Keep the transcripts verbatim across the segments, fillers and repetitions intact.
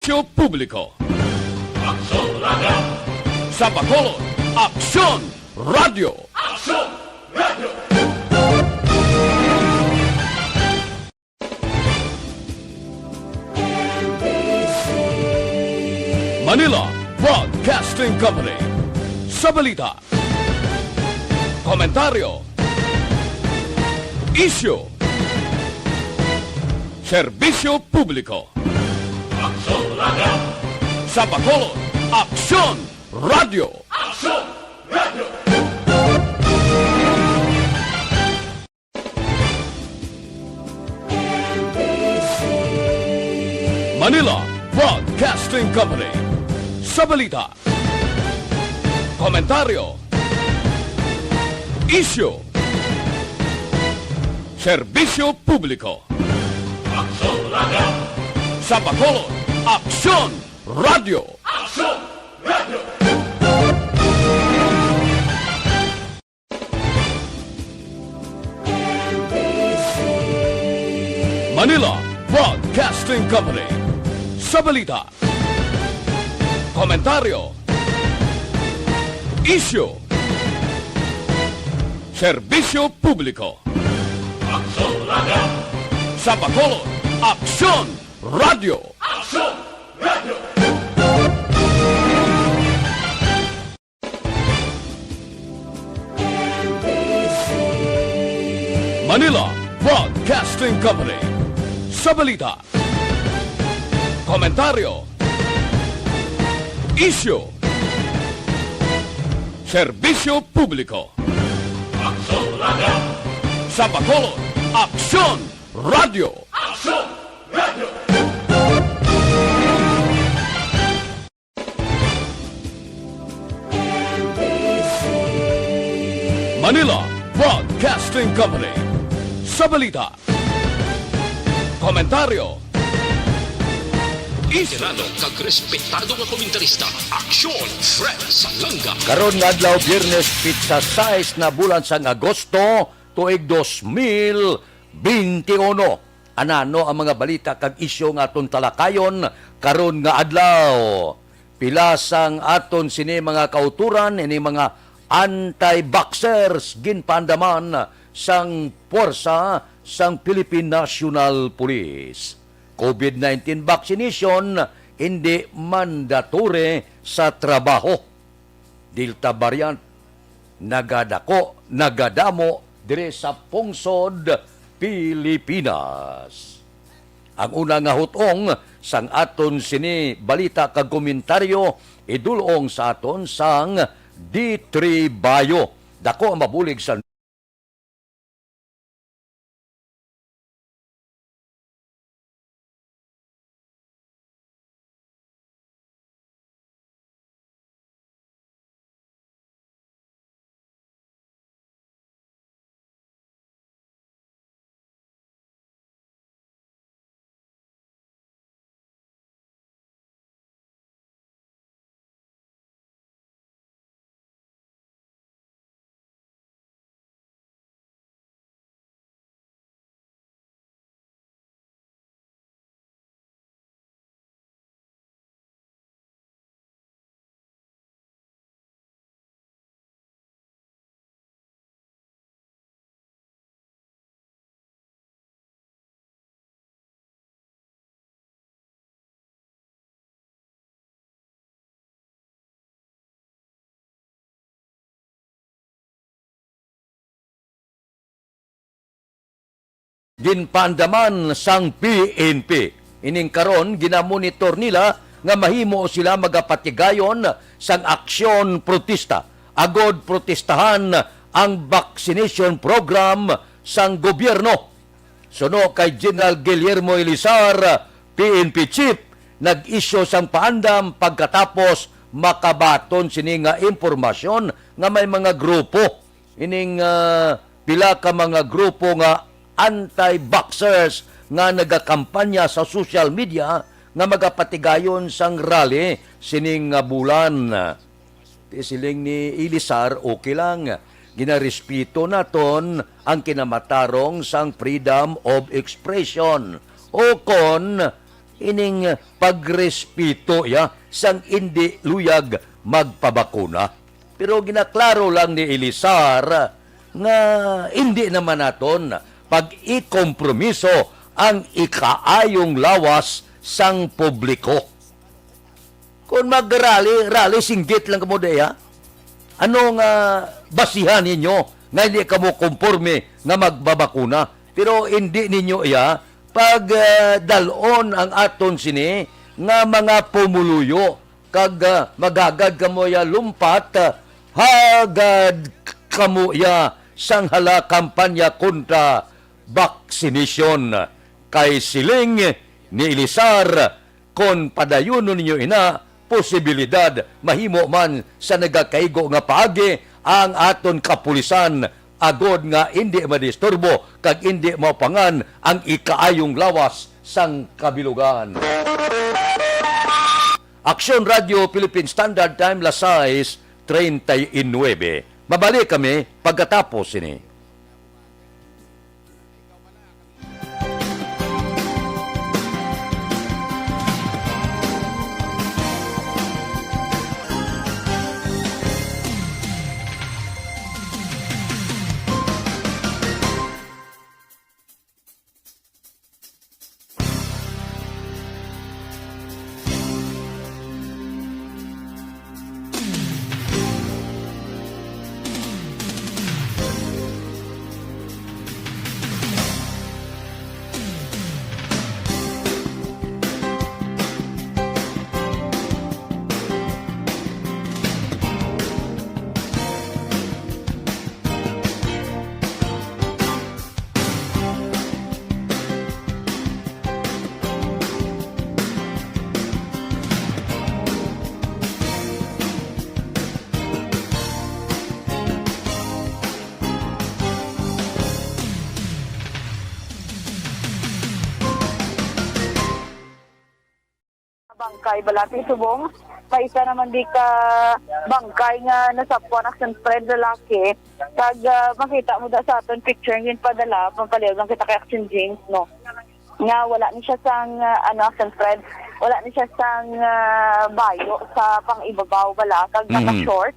Publiko. Aksyon Radio. Sa Bacolod, Aksyon Radio. Aksyon Radio. Manila Broadcasting Company. Sa balita, komentaryo, isyu, serbisyo publiko. Aksyon Radio. Sa Bacolod, Aksyon Radio. Aksyon Radio. Manila Broadcasting Company. Sa balita, komentaryo, isyu, serbisyo publiko. Aksyon Radio. Sa Bacolod, Aksyon Radio. Aksyon Radio. Manila Broadcasting Company. Sa balita, komentaryo, isyu, serbisyo publiko. Aksyon Radio. Sa Bacolod, Aksyon Radio. Aksyon Radio. Manila Broadcasting Company. Sa balita, komentaryo, isyu, serbisyo publiko. Aksyon Radio. Sa Bacolod, Aksyon Radio. Aksyon Radio. Manila Broadcasting Company. Sa balita, komentaryo, isyu, veterano kag respetado nga komentarista, Aksyon Fred Salanga. Karon nga adlaw, Biyernes, pitsa sais na bulan sang Agosto, tuig dos mil bente uno. Anano ang mga balita kag isyu nga aton talakayon karon nga adlaw? Pila sang aton sini mga kauturan, ini mga anti-vaxxers, ginpaandaman sang puwersa sang Philippine National Police. COVID nineteen vaccination hindi mandatory sa trabaho. Delta variant nagadako, nagadamo diri sa pungsod Pilipinas. Ang una nga hutong sang aton sini balita kag komentaryo, idul-ong sa aton sang D three Bio. Dako ang mabulig sa ginpaandaman sang P N P. Ining karon, ginamonitor nila nga mahimo sila magapatigayon sang aksyon protesta agod protestahan ang vaccination program sang gobyerno. Suno kay General Guillermo Elizar, P N P chief, nag-isyu sang paandam pagkatapos makabaton sini nga impormasyon nga may mga grupo ining, ah, pila ka mga grupo nga anti-vaxxers nga nagakampanya sa social media nga magapatigayon sang rally sining nga bulan. Ti siling ni Elizar, okay lang. Ginarespeto naton ang kinamatarong sang freedom of expression. O kon ining pagrespeto ya sang indi luyag magpabakuna. Pero ginaklaro lang ni Elisar nga indi naman naton pag-ikompromiso ang ikaayong lawas sang publiko. Kung mag-rally, rally, singgit lang kamo diha. Ano nga basihan ninyo nga hindi kamo komporme nga magbabakuna? Pero hindi ninyo iya pag, ah, dal-on ang aton sini nga mga pumuluyo kag, ah, magagad kamo iya lumpat, ah, hagad kamo iya sang hala kampanya kontra vaccination. Kay siling ni Elisar, kon padayunon ninyo ina, posibilidad mahimo man sa nagakaigo nga paagi ang aton kapulisan, agod nga indi madisturbo kag indi maupangan ang ikaayong lawas sang kabilugan. Aksyon Radio Philippine Standard Time, las sais treinta y nueve. Mabalik kami pagkatapos sini. Bangkay bala ti subong. May isa naman di ka bangkay nga nasapwan, Action Fred, lalaki. Kag, ah, makita mo da sa aton picture nga ginpadala, pampaliw lang kita kay Action James, no? Nga wala ni siya sang, ah, ano, Action Fred, wala ni siya sang, ah, bayo sa pang-ibabaw bala, kag Mhm. naka-short.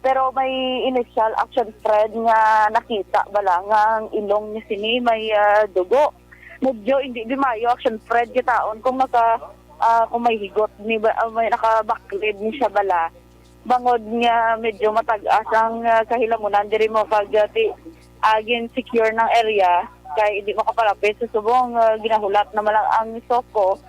Pero may initial, Action Fred, nga nakita bala nga ang ilong ni sini may, ah, dugo. Medyo hindi di maayo, Action Fred, kitaon kung naka, ah, kung may higot ni ba, ah, may nakabaklid ni siya bala. Bangod nga medyo matag-as ang, ah, kahilamunan diri mo kag, ah, ti-, ah, gin-secure ng area kay hindi makapalapit sa subong, ah, ginahulat naman lang ang SOCO.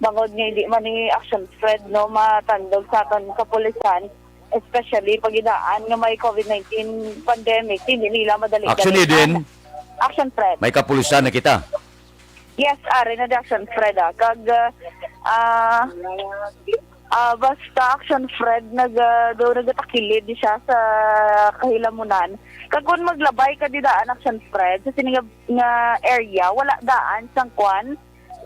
Bangod nga hindi man ni Action Fred, no, matandog sa aton kapulisan, especially pag idaan nga may covid nineteen pandemic, hindi nila madali Action dali Eden. Action Fred. May kapulisan na kita. Yes, ari na di Action Fred, ah. Kag, ah, ah, ah, basta Action Fred nag, ah, daw nagatakilid di siya sa kahilamunan. Kag kung maglabay ka di daan Action Fred sa sini nga, nga area, wala daan sang kwan,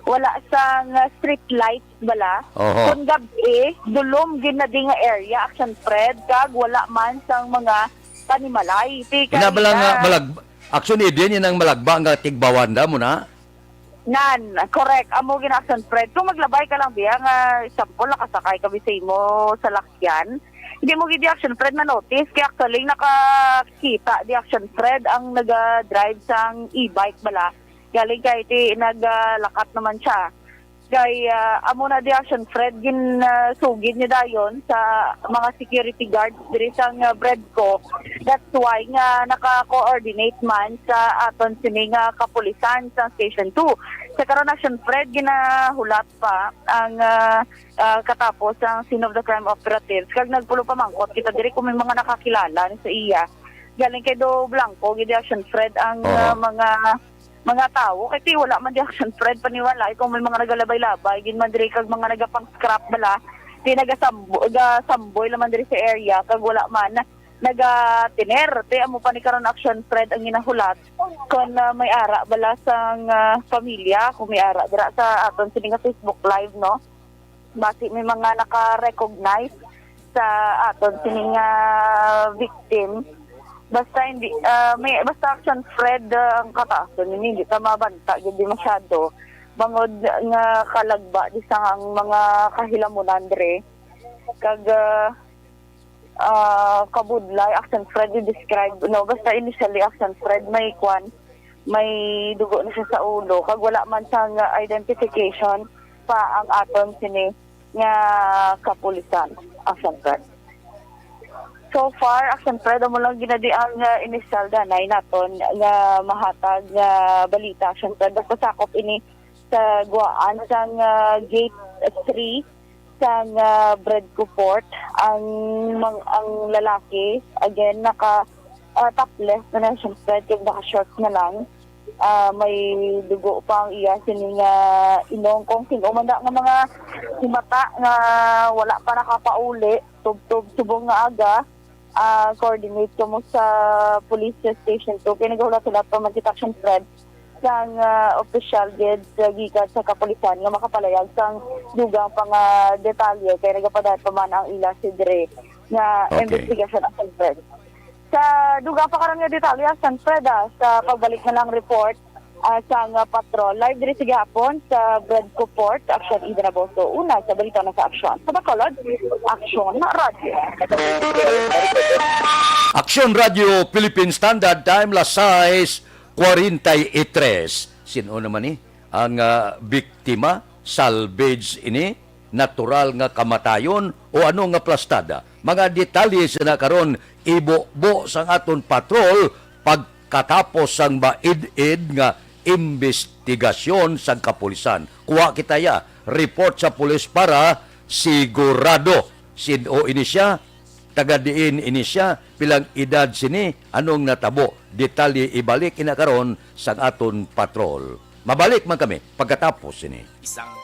wala sang, ah, street light bala. Oho. Kung gab-i, dulom gid na di nga area, Action Fred, kag wala man sang mga panimalay. Ti Ina bala nga kanina malag-, Action Eden, yan ang malagba nga tigbawan da mo na. Nan, correct. Amo gina Action Fred. Kung maglabay ka lang diya nga, example, nakasakay ka sa imo salakyan, hindi mo gid di Action Fred ma-notice. Kaya actually, nakakita di Action Fred ang naga-drive sang e-bike bala. Galing kay ti nagalakat naman siya. Kay, ah, amo na di Action Fred, gin, ah, sugid niya dayon sa mga security guards diri sang, ah, BREDCO. That's why nga naka-coordinate man sa aton sini nga kapulisan sa Station two. Sa karon, Action Fred, ginahulat pa ang, ah, ah, katapos ang scene of the crime operatives. Kag nagpulo pa mangkot kita diri kung may mga nakakilala ni sa iya. Galing kay do blanco gid Action Fred ang, Oho. ah, mga, mga tawo. Kay ti wala man di Action Fred paniwala kung may mga nagalabay-labay gid man diri kag mga nagapang-scrap bala. Ti nagasambo-, gasamboy lang man diri sa area kag wala man nagatiner. Ti amo pa ni karon Action Fred ang ginahulat. Kung, ah, may ara bala sang, ah, pamilya, kung may ara dira sa aton sini nga Facebook Live, no? Basi may mga naka-recognize sa aton sini nga victim. Basta hindi, ah, may, basta Action Fred, ah, ang kataas ni, hindi ta mabanta gid di masyado. bangod nga kalagba di sang mga kahilamunan dre. Kag, ah, ah, kabudlay, Action Fred, i-describe, no? Basta initially, Action Fred, may kwan, may dugo na siya sa ulo, kag wala man sang identification pa ang aton sini nga kapulisan, Action Fred. So far, Action Fred, amo lang gina di ang, ah, initial danay naton nga mahatag nga balita, Action Fred. Basta sakop ini sa guwaan sang, ah, gate three sang, ah, Bredco Port. Ang mang-, ang lalaki, again, naka, ah, topless na na, Action Fred, kag naka-shorts na lang. Ah, may dugo pa ang iya sini nga inong, kung sin-o man da nga mga himata nga wala pa nakapauli, tubtob subong nga aga, ah, coordinate kamo sa police station two. Kay nagahulat-hulat pa man kita, Action Fred, sang, ah, opisyal gid sa gikan sa kapulisan nga makapalayag sang dugang pa nga detalye, kay nagapadayon pa man ang ila sidre nga Okay. Investigasyon, Action Fred. Sa dugang pa karon nga detalye, Action Fred, ah, sa pagbalik na lang report, ah, sang, ah, patrol. Live diri sa gihapon sa Bredco Port, Action Ida Naboso. Una sa balita na sa aksyon. Sa Bacolod, Aksyon Radyo. Aksyon Radyo Philippine Standard Time, las sais cuarenta y tres. Sin-o naman ni ang, ah, biktima? Salvage ini? Natural nga kamatayon o ano nga plastada? Mga detalye sina karon, ibubo sang aton patrol pagkatapos sang maid-id nga imbestigasyon sang kapulisan. Kuha kita ya report sa pulis para sigurado. Sin-o ini siya? Taga diin ini siya? Pilang edad sini? Anong natabo? Detalye ibalik ina karon sang aton patrol. Mabalik man kami pagkatapos sini. Isang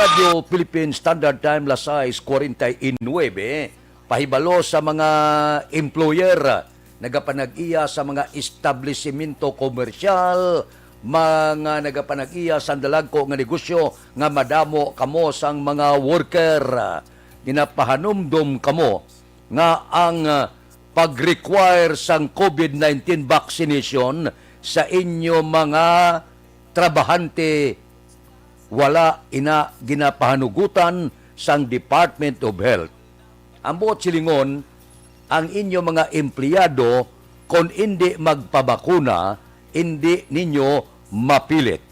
Radyo Philippine Standard Time, las sais cuarenta y nueve. Pahibalo sa mga employer, nagapanag-iya sa mga establisimento komersyal, mga nagapanag-iya sa dalagko nga negosyo nga madamo kamo sang mga worker. Ginapahanumdom kamo nga ang, ah, pag-require sang covid nineteen vaccination sa inyo mga trabahante wala ina ginapahanugutan sang Department of Health. Ang buot silingon, ang inyo mga empleyado, kon indi magpabakuna, indi ninyo mapilit.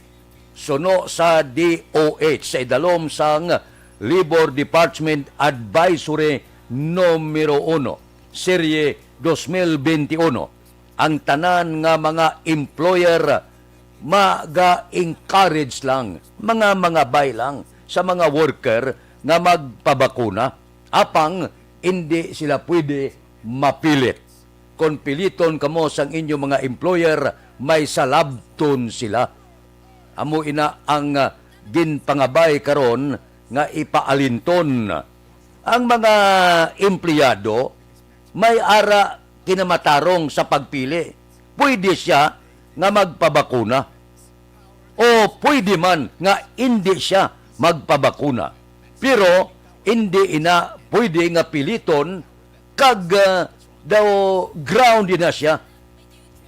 Suno sa D O H, sa idalom sang Labor Department Advisory Numero Uno, Serye dos mil benti uno, ang tanan nga mga employer maga-encourage lang, mga mangabay lang sa mga worker nga magpabakuna, apang indi sila pwede mapilit. Kon piliton kamo sang inyo mga employer, may salabton sila. Amo ina ang, ah, ginpangabay karon nga ipaalinton. Ang mga empleyado may ara kinamatarong sa pagpili. Pwede sia nga magpabakuna o pwede man nga indi sia magpabakuna. Pero indi ina pwede nga piliton kag, ah, daw ground na sia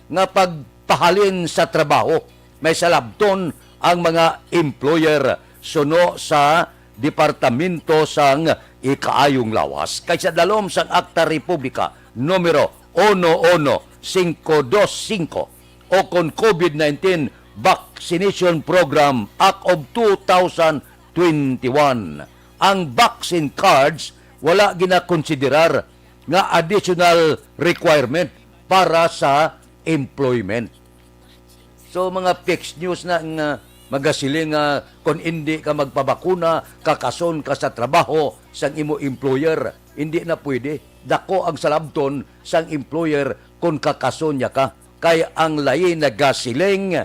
nga pagpahalin sa trabaho. May salabton ang mga employer suno sa Departamento sang Ikaayong Lawas, kay sa dalom sang Akta Republika numero uno uno cinco dos cinco, o kon covid nineteen Vaccination Program Act of two thousand twenty-one. Ang vaccine cards wala ginakonsiderar nga additional requirement para sa employment. So, mga fake news na nga magasiling nga kung hindi ka magpabakuna, kakason ka sa trabaho sang imo employer. Hindi na pwede. Dako ang salabton sang employer kung kakason niya ka. Kay ang layi nagasiling,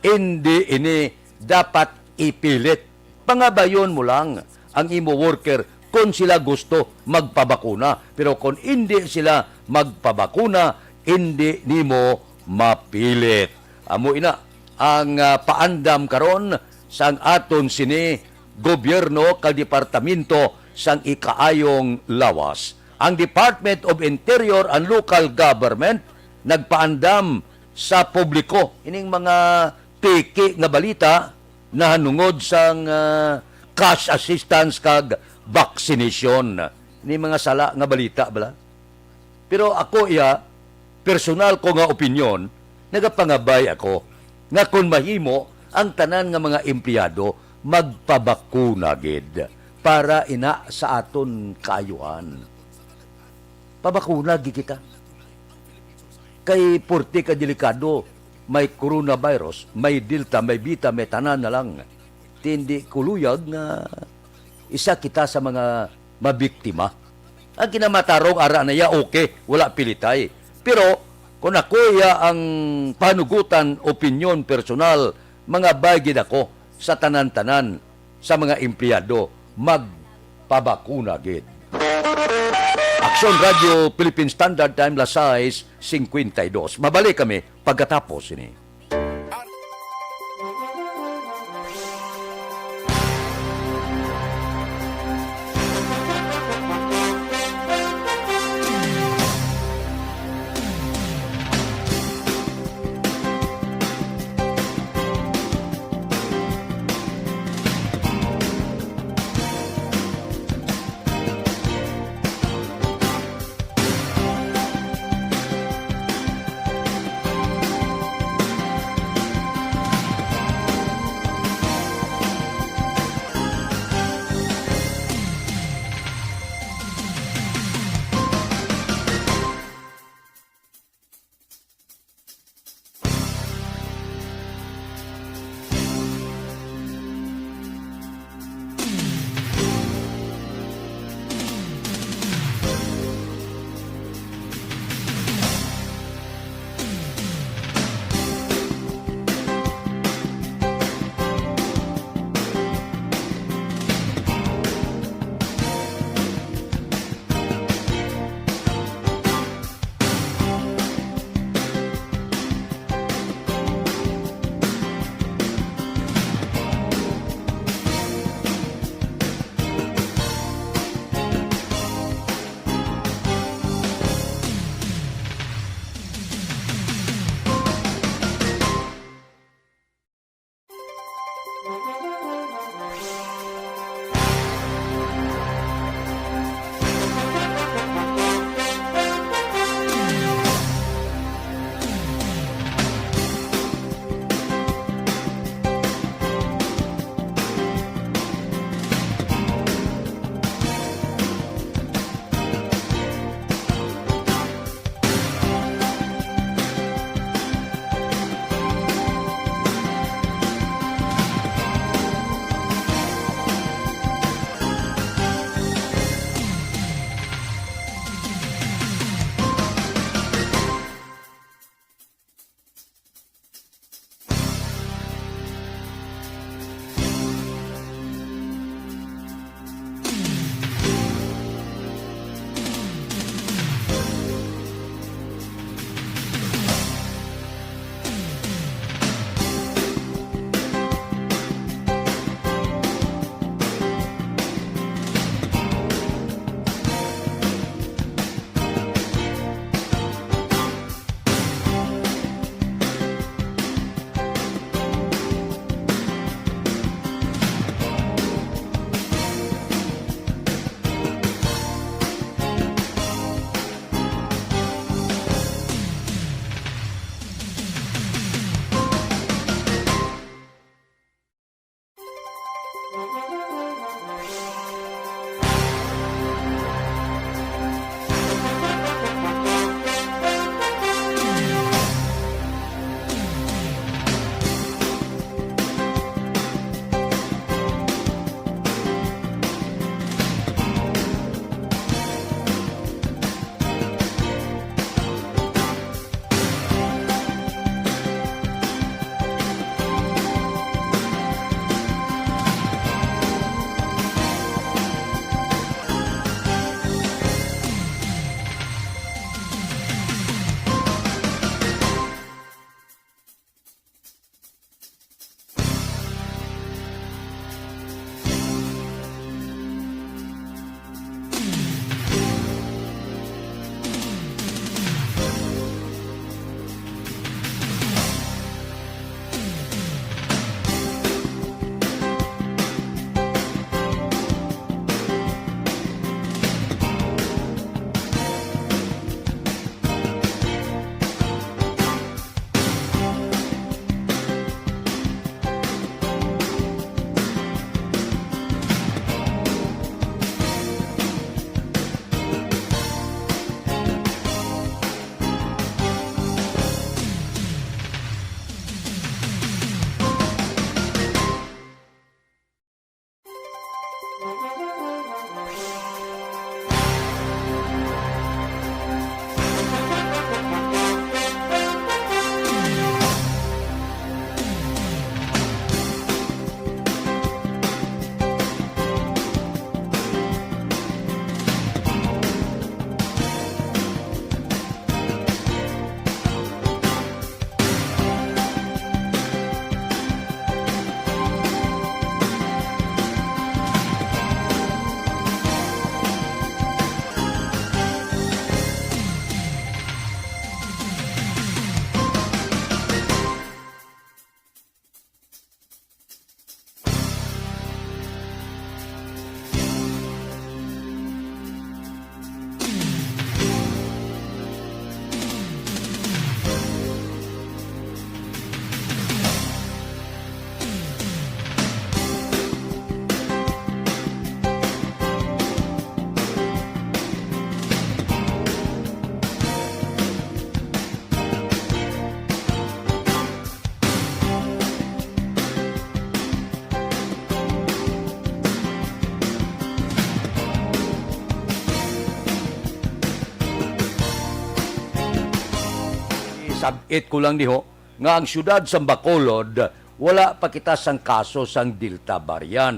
hindi ini dapat ipilit. Pangabayon mo lang ang imo worker kon sila gusto magpabakuna. Pero kon indi sila magpabakuna, indi nimo mapilit. Amo ina ang, ah, paandam karon sang aton sini gobyerno kag Departamento sang Ikaayong Lawas. Ang Department of Interior and Local Government nagpaandam sa publiko ining mga peke nga balita nahanungod sang, ah, cash assistance kag vaccination. Ni mga sala nga balita bala. Pero ako iya, personal ko nga opinyon, nagapangabay ako nga kon mahimo, ang tanan nga mga empleyado magpabakuna gid para ina sa aton kaayuhan. Pabakuna gid kita. Kay porte ka delikado, may coronavirus, may Delta, may Beta, may tanan na lang. Ti hindi ko luyag nga isa kita sa mga mabiktima. Ang kinamatarong ara na iya, okay, wala pilitay. Pero kung ako iya ang panugutan, opinyon personal, mangabay gid ako sa tanan-tanan sa mga empleyado, magpabakuna gid. Aksyon Radio Philippine Standard Time, las sais cincuenta y dos. Mabalik kami pagkatapos sini. Sab-it ko lang diho nga ang siyudad sang Bacolod, wala pa kita sang kaso sang Delta variant.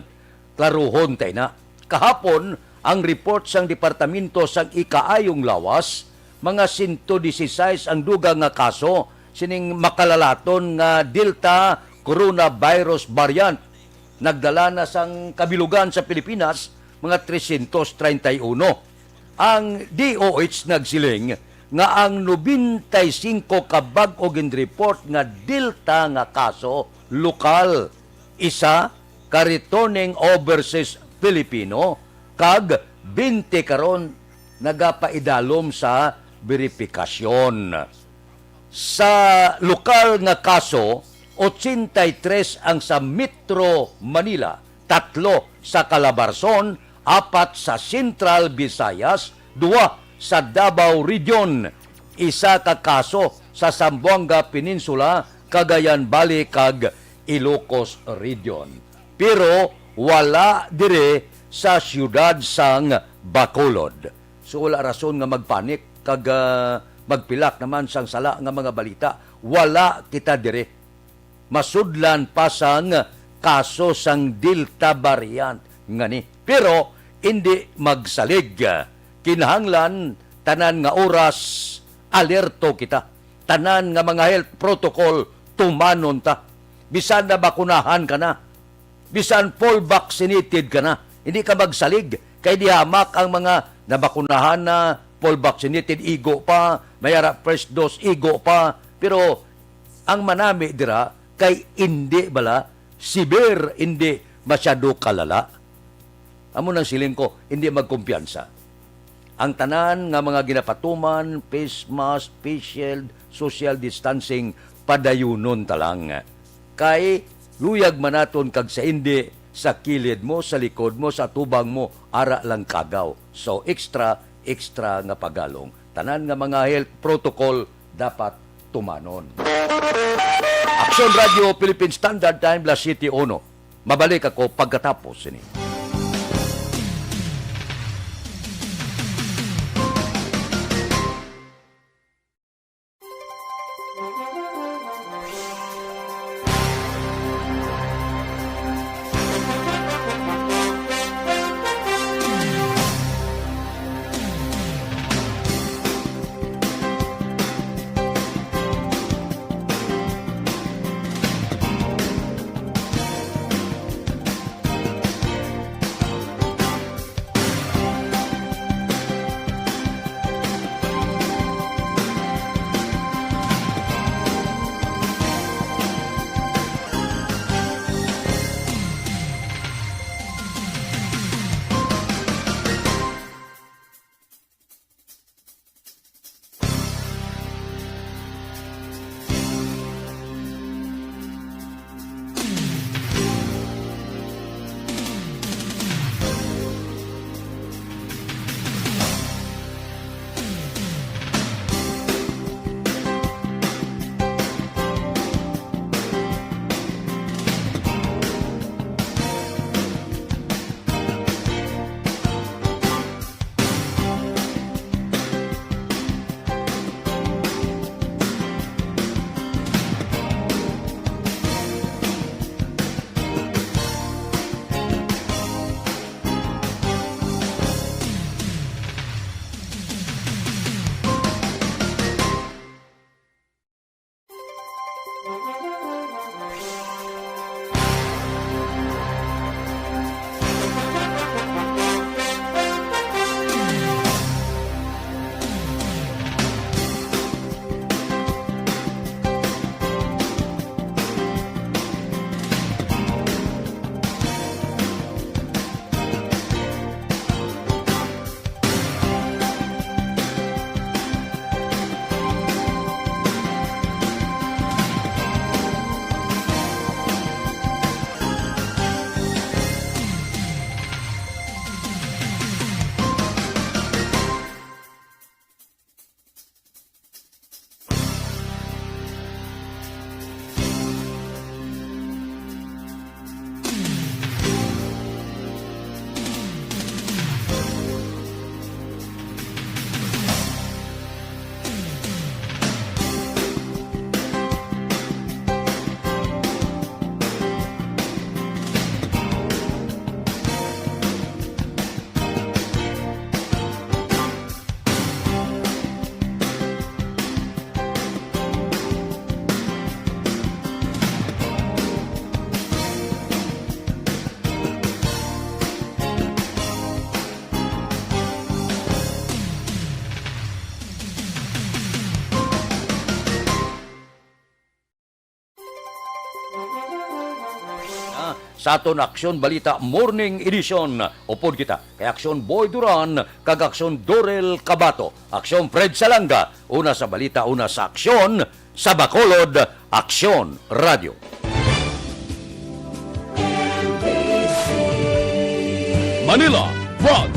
Klaruhon ta ina. Kahapon, ang report sang Departamento sang Ikaayong Lawas, mga sento disisais ang dugang nga kaso sining makalalaton nga Delta coronavirus variant. Nagdala na sang kabilugan sa Pilipinas mga trescientos treinta y uno. Ang D O H nagsiling nga ang nobenta y singko ka bag-o ginreport nga Delta nga kaso lokal, isa ka returning overseas Filipino, kag twenty karon nagapaidalom sa beripikasyon. Sa lokal nga kaso, ochenta y tres ang sa Metro Manila, tatlo sa Calabarzon, apat sa Central Visayas, duha sa Davao Region, isa ka kaso sa Zamboanga Peninsula, Cagayan Valley, kag Ilocos Region. Pero wala dire sa siyudad sang Bacolod. So, wala rason nga magpanik kag, ah, magpilak naman sang sala nga mga balita. Wala kita dire. Masudlan pa sang kaso sang Delta variant ngani. Pero indi magsalig. Kinahanglan tanan nga oras alerto kita. Tanan nga mga health protocol tumanon ta. Bisan nabakunahan ka na, bisan full vaccinated ka na, hindi ka magsalig. Kay di hamak ang mga nabakunahan na, full vaccinated, igo pa, may ara first dose, igo pa. Pero ang manami dira kay indi bala severe, indi masyado kalala. Amo nang siling ko, indi magkumpiyansa. Ang tanan nga mga ginapatuman, face mask, face shield, social distancing, padayunon ta lang. Kay luyag man naton kag sa indi, sa kilid mo, sa likod mo, sa atubang mo, ara lang kagaw. So, extra, extra nga pagalong. Tanan nga mga health protocol dapat tumanon. Aksyon Radio Philippine Standard Time, las siyete uno. Mabalik ako pagkatapos sini. sa aton Aksyon Balita Morning Edition. Upod kita kay Aksyon Boy Duran kag Aksyon Dorel Cabato. Aksyon Fred Salanga, una sa balita, una sa aksyon, sa Bacolod, Aksyon Radio. Manila, One